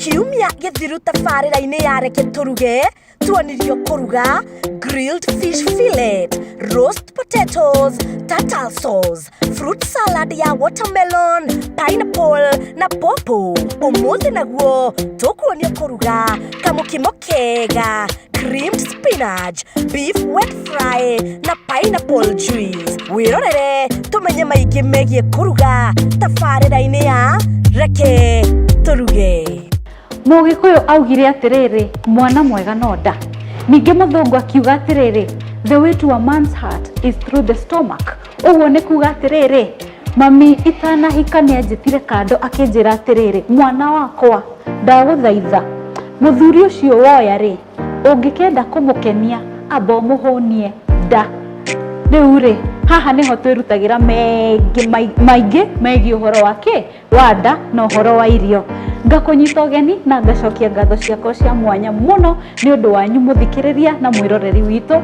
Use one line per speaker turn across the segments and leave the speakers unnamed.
Kiumia gĩthiru tabarĩra-inĩ ya Reke Tũruge tuonirio kũruga grilled fish fillet, roast potatoes, tartar sauce, fruit salad ya watermelon, pineapple na pawpaw. Ũmũthĩ naguo tũkuonio kũruga kamũkimo kega, creamed spinach, beef wet fry na pineapple juice. Wĩrorere tũmenye maingĩ megiĩ kũruga tabarĩra-inĩ ya Reke Tũruge.
Mũgĩkũyũ augire atĩrĩrĩ, mwana mwega no nda. Ningĩ mũthũngũ akiuga atĩrĩrĩ, the way to a man's heart is through the stomach. Ũguo nĩ kuga atĩrĩrĩ, mami itanahika nĩ anjĩtire kando akĩnjĩra atĩrĩrĩ, mwana wakwa, ndagũthaitha mũthuri ũcio woya rĩ, ũngĩkenda kũmũkenia amba ũmũhũnie nda. Rĩu rĩ, haha nĩho twĩrutagĩra mengĩ maingĩ megiĩ ũhoro wa kĩ wa nda na ũhoro wa irio. Ngakũnyita ũgeni na ngacokia ngatho ciakwa cia mwanya mũno nĩ ũndũ wanyu mũthikĩrĩria na mwĩroreri witũ.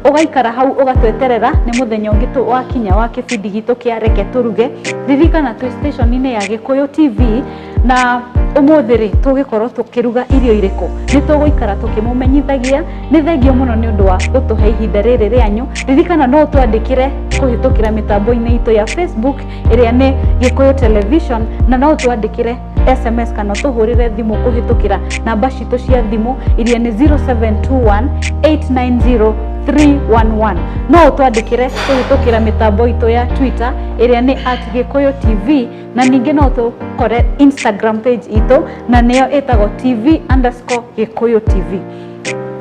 Ũgaikara hau ũgatweterera nĩ mũthenya ũngĩ wakinya wa kĩbindi gitũ kĩa Reke Tũruge. Ririkana twĩ station-inĩ ya Gĩkũyũ TV, na ũmũthĩ rĩ, tũgĩkorwo tũkĩruga irio irĩkũ nĩ tũgũikara tũkĩmũmenyithagia. Nĩ thengio mũno nĩ ũndũ wa gũtũhe ihinda rĩrĩ rĩanyu. Ririkana no ũtwandĩkĩre kũhĩtũkĩra mĩtambo-inĩ itũ ya Facebook ĩrĩa nĩ Gĩkũyũ Television, na no ũtwandĩkĩre SMS kana ũtũhũrĩre thimũ kũhĩtũkĩra namba citũ cia thimũ iria nĩ 0721 890 311. No ũtwandĩkĩre kũhĩtũkĩra mĩtambo itũ ya Twitter ĩrĩa nĩ @GĩkũyũTV, na ningĩ no tũkore Instagram page itũ na nĩyo ĩtagwo TV_GĩkũyũTV.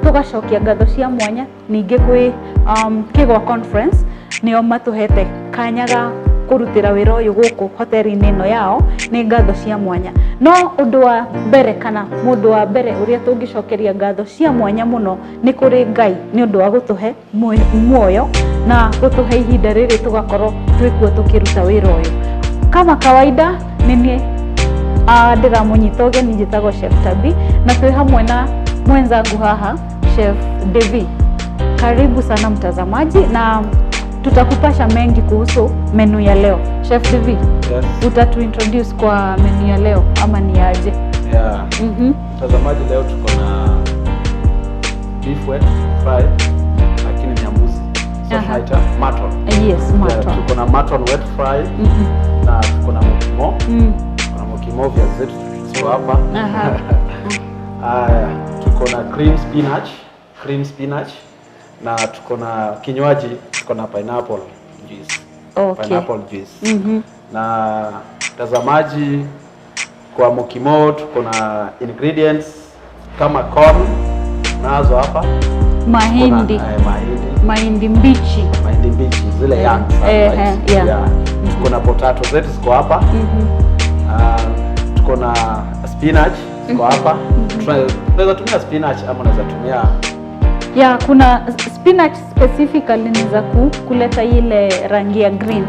Tũgacokia ngatho cia mwanya ningĩ kwĩ Kĩgwa Conference, nĩo matũhete kanya ga kũrutĩra wĩra ũyũ gũkũ hoteri-inĩ ĩno yao. Nĩ ngatho cia mwanya. No ũndũ wa mbere kana mũndũ wa mbere ũrĩa tũngĩcokeria ngatho cia mwanya mũno nĩ kũrĩ Ngai, nĩ ũndũ wa gũtũhe muoyo na gũtũhe ihinda rĩrĩ tũgakorwo twĩkuo tũkĩruta wĩra ũyũ. Kama kawaida, nĩ niĩ ndĩramũnyita ũgeni, njĩtagwo Chef Tabi, na twĩ hamwe na mwenzangu haha, Chef Devi. Karibu sana mtazamaji, na tutakupasha mengi kuhusu menu ya leo. Chef Devi,
Yes.
utatu introduce kwa menu ya leo ama ni aje?
Yeah. Mtazamaji, leo tuko na beef wet fry, lakini ni ya mbuzi. So tunaita mutton.
Yes, mutton.
Yeah, tuko na mutton wet fry na tuko na mokimo. Tuko na mokimo, viazi zetu ziko hapa. Haya, tuko na cream spinach na tuko na kinywaji, tuko na pineapple juice. Pineapple juice. Na mtazamaji, kwa mokimo tuko na ingredients kama corn nazo hapa.
Mahindi.
Tuko na mahindi.
Mahindi mbichi.
Mahindi mbichi zile young sana, right?
Yeah.
Tuko na potato zetu ziko hapa. Tuko na spinach ziko hapa. Tunaweza tumia spinach ama unaweza tumia
Yeah, kuna spinach specifically ni za kuleta ile rangi ya green.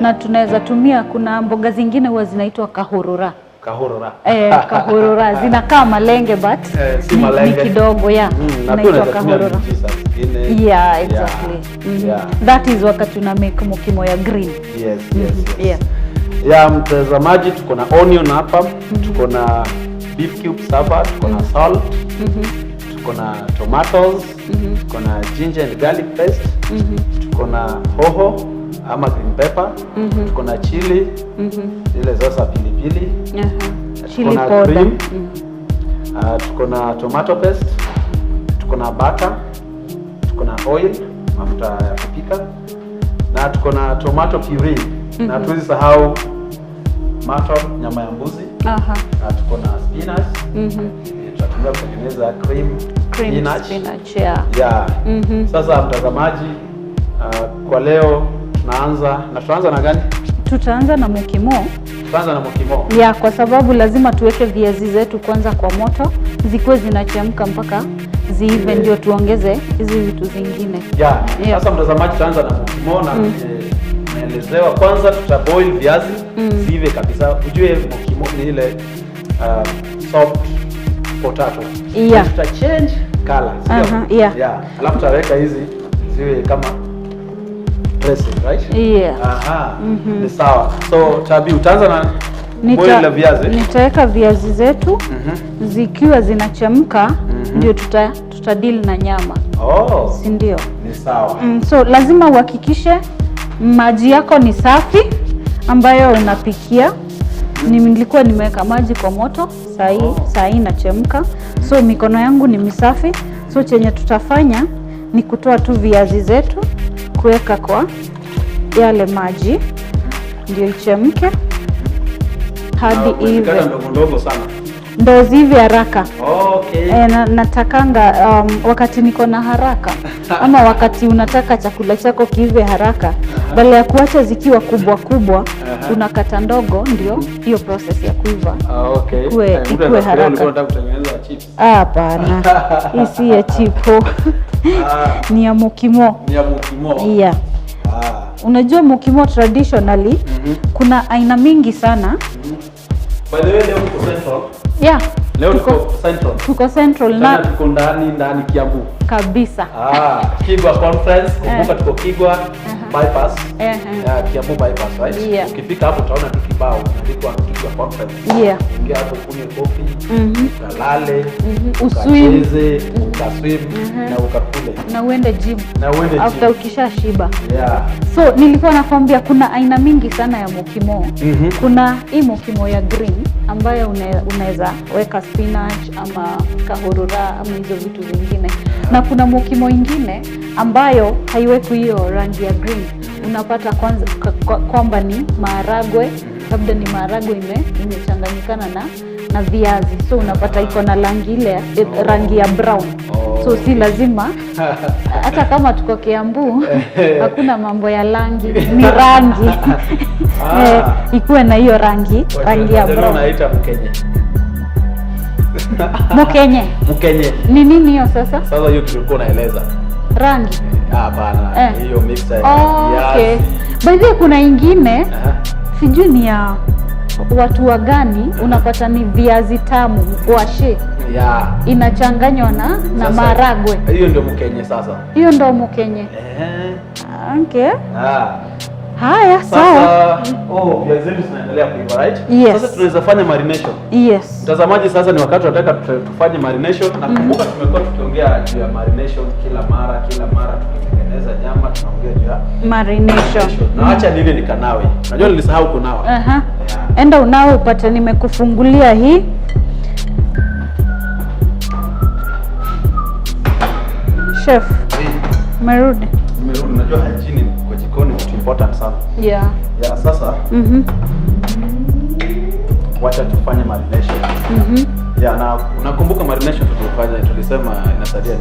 Na tunaweza tumia, kuna mboga zingine huwa zinaitwa kahurura.
Kahurura.
Eh, kahurura zinakaa malenge but
Eh, si
ni
malenge.
Kidogo, yeah.
Na pia
Inaitwa
unaweza tumia
kahurura.
minji saa zingine.
Yeah, exactly. That is wakati una make mokimo ya green.
Yes.
Yeah.
Ya mtazamaji, tuko na onion hapa, tuko na beef cubes hapa, tuko na salt, tuko na tomatoes, tuko na ginger and garlic paste, tuko na hoho ama green pepper, tuko na chili, ile sasa pilipili, tuko
Chili
na
powder.
Cream, tuko na tomato paste, tuko na butter, tuko na oil, mafuta ya kupika, na tuko na tomato puree, na hatuwezi sahau mutton, nyama ya mbuzi, na tuko na spinach. Tutatumia kutengeneza cream,
Cream
spinach.
Spinach, yeah.
Yeah. Sasa mtazamaji, kwa leo tunaanza na tutaanza na gani?
Tutaanza na mokimo.
Tutaanza na mokimo.
Yeah, kwa sababu lazima tuweke viazi zetu kwanza kwa moto zikuwe zinachemka mpaka ziive, ndio tuongeze hizi vitu zingine.
Yeah. Sasa mtazamaji, tutaanza na mokimo na naelezewa kwanza tutaboil viazi ziive kabisa. Ujue mokimo ni ile soft potato. Tuta change color, sio?
Aha, yeah.
Yeah. Alafu tutaweka hizi ziwe kama dressing, right?
Yeah.
Aha. Ni sawa. So Tabi, utaanza na Boil la viazi.
Nitaweka viazi zetu zikiwa zinachemka, ndio tuta deal na nyama,
Oh,
si ndio?
Ni sawa.
So lazima uhakikishe maji yako ni safi ambayo unapikia. Nilikuwa nimeweka maji kwa moto, saa hii saa hii inachemka, so mikono yangu ni misafi. So chenye tutafanya ni kutoa tu viazi zetu kuweka kwa yale maji ndio ichemke hadi
Na umezikata
ive,
ndogo ndogo sana.
ndo ziive haraka.
Okay.
E, natakanga wakati niko na haraka ama wakati unataka chakula chako kiive haraka, badala ya kuacha zikiwa kubwa kubwa, unakata ndogo, ndio hiyo process ya kuiva.
Ah, okay.
Ikue
Mtu anafikiria
haraka.
ulikuwa unataka kutengeneza chips.
Ah, hapana, hii si ya chipo, ni ya mukimo.
Ni ya mukimo.
Yeah.
Ah.
Unajua mukimo traditionally kuna aina mingi sana.
By the way, leo tuko Central.
Yeah.
Leo tuko Central.
Tuko Central
Tena
na
tuko ndani ndani Kiambu.
kabisa.
Ah, Kigwa Conference. Kumbuka tuko Kigwa Bypass. Yeah, Kiambu Bypass, right?
Yeah.
Ukifika hapo utaona tu kibao imeandikwa Kigwa Conference.
Yeah.
Ingia hapo kunywe coffee, ukalale,
Uswim.
ukacheze, ukaswim na ukakule.
Na uende gym
Na uende
after
gym.
ukishashiba.
Yeah.
So nilikuwa nakwambia kuna aina mingi sana ya mukimo. Kuna hii mukimo ya green ambayo unaweza weka spinach ama kahurura ama hizo vitu zingine, na kuna mukimo ingine ambayo haiwekwi hiyo rangi ya green. Unapata kwanza kwamba ni maharagwe, labda ni maharagwe imechanganyikana na viazi, so unapata iko na rangi ile rangi ya brown. So si lazima, hata kama tuko Kiambu hakuna mambo ya rangi, ni rangi ikuwe na hiyo rangi ya
Wajaluo
brown.
wanaita mkenye.
Mukenye
Mkenye.
ni nini hiyo sasa?
Sasa hiyo kitu ulikuwa unaeleza.
Rangi.
Ah, hapana. Hiyo mixer ya
Oh, okay.
viazi.
By the way, kuna ingine sijui ni ya watu wa gani, unapata ni viazi tamu washe inachanganywa na
Sasa,
maharagwe.
Hiyo ndio mkenye sasa.
Hiyo ndo mukenye. Okay.
Ah.
Haya, sawa.
Sasa, oh, viazi zetu zinaendelea kuiva, right?
Yes.
Sasa tunaweza fanya marination.
Yes.
Mtazamaji, sasa ni wakati tunataka tufanye marination na kumbuka tumekuwa tukiongea juu ya marination kila mara, kila mara tukitengeneza nyama tunaongea juu ya
Marination.
marination. Na acha nile nikanawe. Najua nilisahau kunawa.
Aha.
Yeah.
Enda unao upate, nimekufungulia hii. Chef, umerudi?
Nimerudi. Unajua hygiene kwa jikoni ni kitu important sana.
Yeah.
Yeah, sasa wacha tufanye marination. Yeah, na unakumbuka marination tulifanya, tulisema inasaidia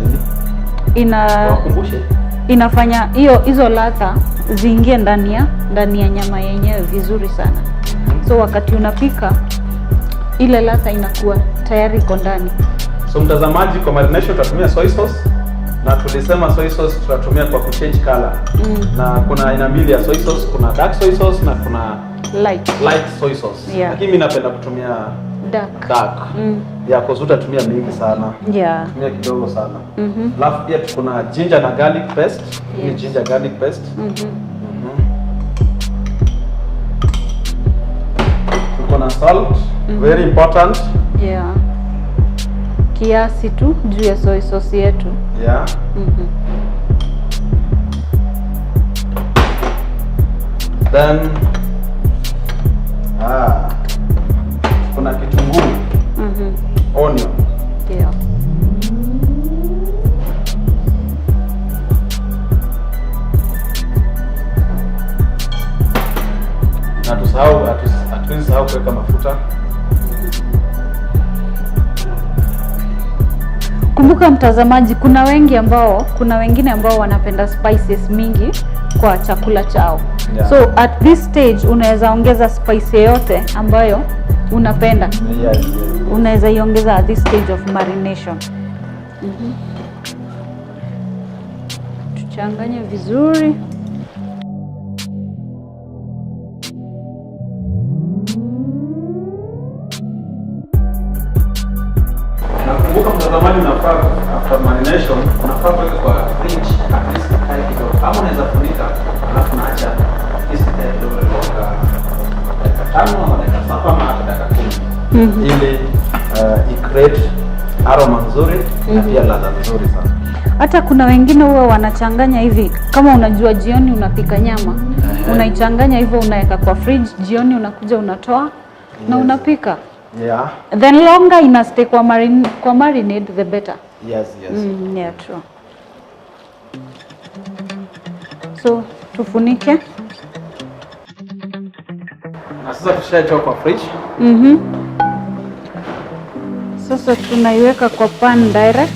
nini? Wakumbushe.
Inafanya hiyo hizo ladha ziingie ndani ya nyama yenyewe vizuri sana. So wakati unapika ile ladha inakuwa tayari iko ndani.
So mtazamaji, kwa marination tutatumia soy sauce na tulisema soy sauce tutatumia kwa kuchange color. Na kuna aina mbili ya soy sauce, kuna dark soy sauce na kuna
Light.
Light soy sauce.
Yeah.
Lakini mimi napenda kutumia
Dark.
Dark. Ya cause utatumia mingi sana. Tumia kidogo sana. Alafu pia kuna ginger na garlic paste. Hii ni ginger garlic paste. Tuko na salt, very important.
Yeah. Kiasi tu juu ya soy sauce yetu.
Yeah. Then kuna kitunguu, onion.
Yeah.
Na tusahau hatuwezi sahau kuweka mafuta.
Kumbuka mtazamaji, kuna wengine ambao wanapenda spices mingi kwa chakula chao.
Yeah.
So at this stage unaweza ongeza spice yoyote ambayo unapenda.
Yes.
Unaweza iongeza at this stage of marination. Tuchanganye vizuri.
Na kumbuka mtazamaji, unafaa after marination unafaa kuweka kwa fridge at least ikae kidogo, ama unaweza funika alafu naacha at least ikae kidogo dakika 5 ama dakika ama hata dakika 10 ili i-create aroma nzuri na pia ladha nzuri sana.
Hata kuna wengine huwa wanachanganya hivi, kama unajua jioni unapika nyama, unaichanganya hivyo, unaweka kwa fridge, jioni unakuja unatoa na unapika. Then longer ina stay kwa marinade the better.
Yes.
Yeah, true. So tufunike.
Na sasa tushaitoa kwa fridge.
Sasa tunaiweka kwa pan direct.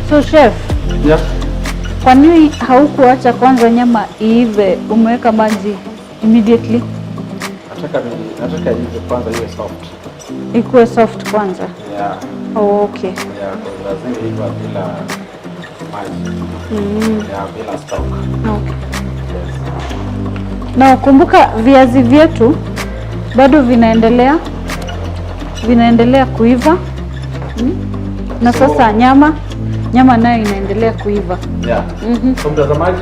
So chef, kwa nini haukuacha kwanza nyama iive, umeweka maji immediately?
Nataka iive kwanza iwe soft.
Ikuwe soft kwanza.
Yeah.
Oh, okay.
Yeah, kwa lazima iive bila maji. Yeah, bila stock.
Okay.
Yes.
Na ukumbuka viazi vyetu bado vinaendelea kuiva. Na sasa nyama nayo inaendelea kuiva.
Yeah. So mtazamaji,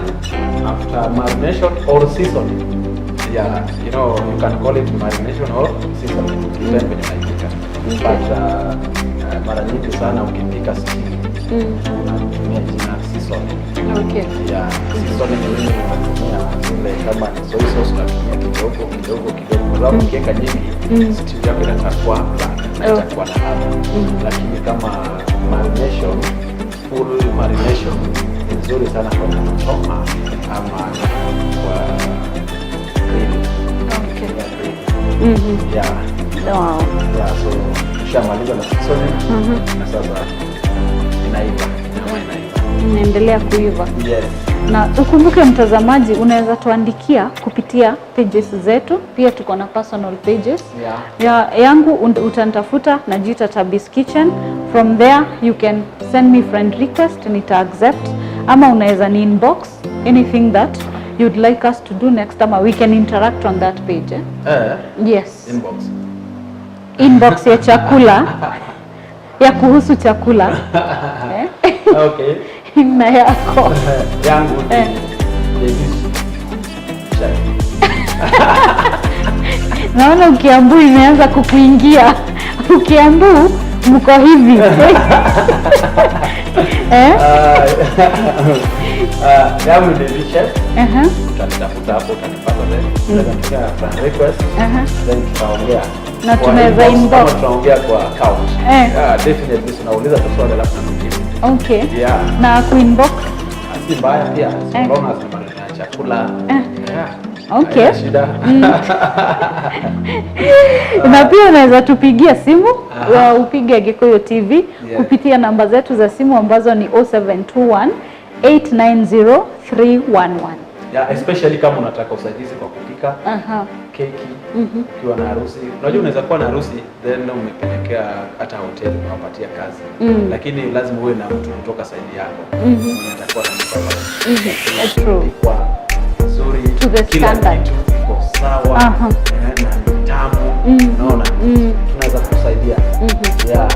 after marination or seasoning. Yeah, you know, you can call it marination or seasoning, depend venye unaipika. But mara nyingi sana ukipika stew unatumia jina seasoning. Yeah, seasoning ni mimi unatumia zile kama ni soy sauce unatumia kidogo kidogo kidogo, kwa sababu ukiweka nyingi stew yako itakuwa black na itakuwa na ladha. Lakini kama marination, full marination ni nzuri sana kwa nyama choma ama kwa grill. Yeah, grill. Yeah. Yeah, so tushamaliza na seasoning na sasa inaiva, nyama inaiva.
Inaendelea kuiva.
Yes.
Na ukumbuke mtazamaji, unaweza tuandikia kupitia pages zetu, pia tuko na personal pages. Ya, yangu utanitafuta najiita Tabis Kitchen. From there you can send me friend request, nita accept, ama unaweza ni inbox anything that you'd like us to do next, ama we can interact on that page. Eh?
Eh,
Yes.
inbox.
Inbox ya chakula, ya kuhusu chakula. Eh?
Okay.
Na yako.
Yangu ni Davis Chef.
Naona Ukiambu imeanza kukuingia. Ukiambu mko hivi. Eh?
Yangu ni Davis Chef. Utanitafuta hapo utanipata then. Unaweza friend request. Then tutaongea.
Na
Kwa
tunaweza
inbox,
inbox.
ama tutaongea kwa account.
Eh.
Yeah, definitely tunauliza tu swali alafu tunakujibu.
Okay.
Yeah.
Na kuinbox?
Si mbaya pia. So
Eh.
long as ni maneno ya chakula. Yeah.
Okay.
Haina shida.
Na pia unaweza tupigia simu wa upige Gikuyu TV kupitia namba zetu za simu ambazo ni 0721 890 311.
Yeah, especially kama unataka usaidizi kwa kupika keki ukiwa na harusi. Unajua unaweza kuwa na harusi then umepelekea hata hoteli umewapatia kazi, lakini lazima uwe na mtu kutoka side yako mwenye atakuwa anampa
True.
kwa nzuri,
To the
kila
standard.
kitu iko sawa na ni tamu. Unaona, tunaweza kusaidia. Yeah,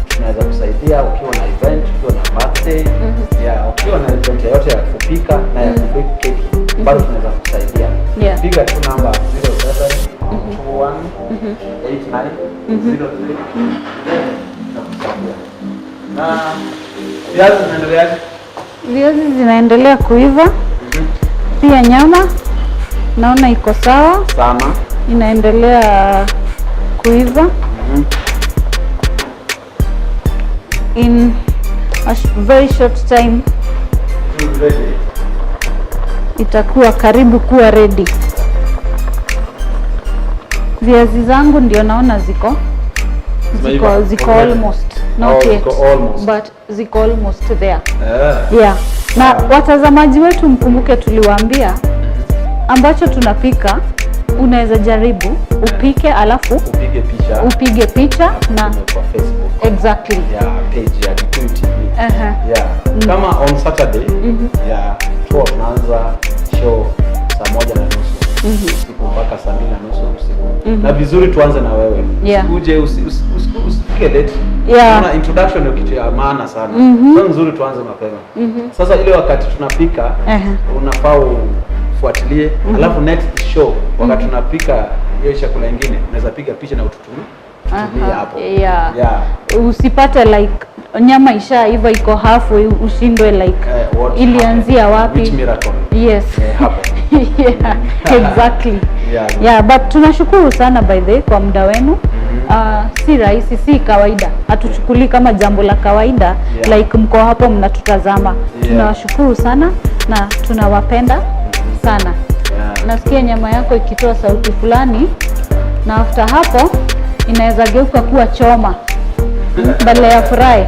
tunaweza kusaidia ukiwa na event, ukiwa na birthday, yeah, ukiwa na event yoyote ya kupika na ya kubake keki, bado tunaweza kusaidia.
Yeah.
Piga tu namba 0721 89 03 then tutakusaidia. Na viazi zinaendeleaje?
Viazi zinaendelea kuiva. Pia nyama naona iko sawa,
Sana.
Inaendelea kuiva. In A very short time
Ready.
Itakuwa karibu kuwa ready. Viazi zangu ndio naona ziko
Zimeiva.
ziko
Already.
Almost not
Oh,
yet,
ziko almost.
But ziko almost there.
Eh.
Yeah. Na watazamaji wetu, mkumbuke tuliwaambia ambacho tunapika unaweza jaribu upike alafu
Upige picha.
Upige picha na
tume kwa Facebook.
Exactly.
Ya page ya Gikuyu TV.
Aha.
Yeah. Kama on Saturday, yeah, tuwa tunaanza show saa 1:30 usiku mpaka saa 2:30 usiku. Na vizuri tuanze na wewe. Uje usifike late. Unaona, introduction ndio kitu ya maana sana. So nzuri tuanze mapema. Sasa ile wakati tunapika, unafaa ufuatilie, alafu next show wakati tunapika hiyo chakula ingine unaweza piga picha na ututumie hapo.
Yeah. Usipate like nyama ishaiva, iko halfway, ushindwe like
Eh, what
ilianzia
happened?
wapi.
Which miracle?
Yes.
Eh, happen.
Yeah, exactly. Yeah, but tunashukuru sana, by the way, kwa muda wenu. Si rahisi, si kawaida, hatuchukulii kama jambo la kawaida like mko hapo mnatutazama. Tunawashukuru sana na tunawapenda sana. Nasikia nyama yako ikitoa sauti fulani, na after hapo inaweza geuka kuwa choma badala ya fry.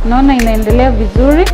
Naona inaendelea vizuri.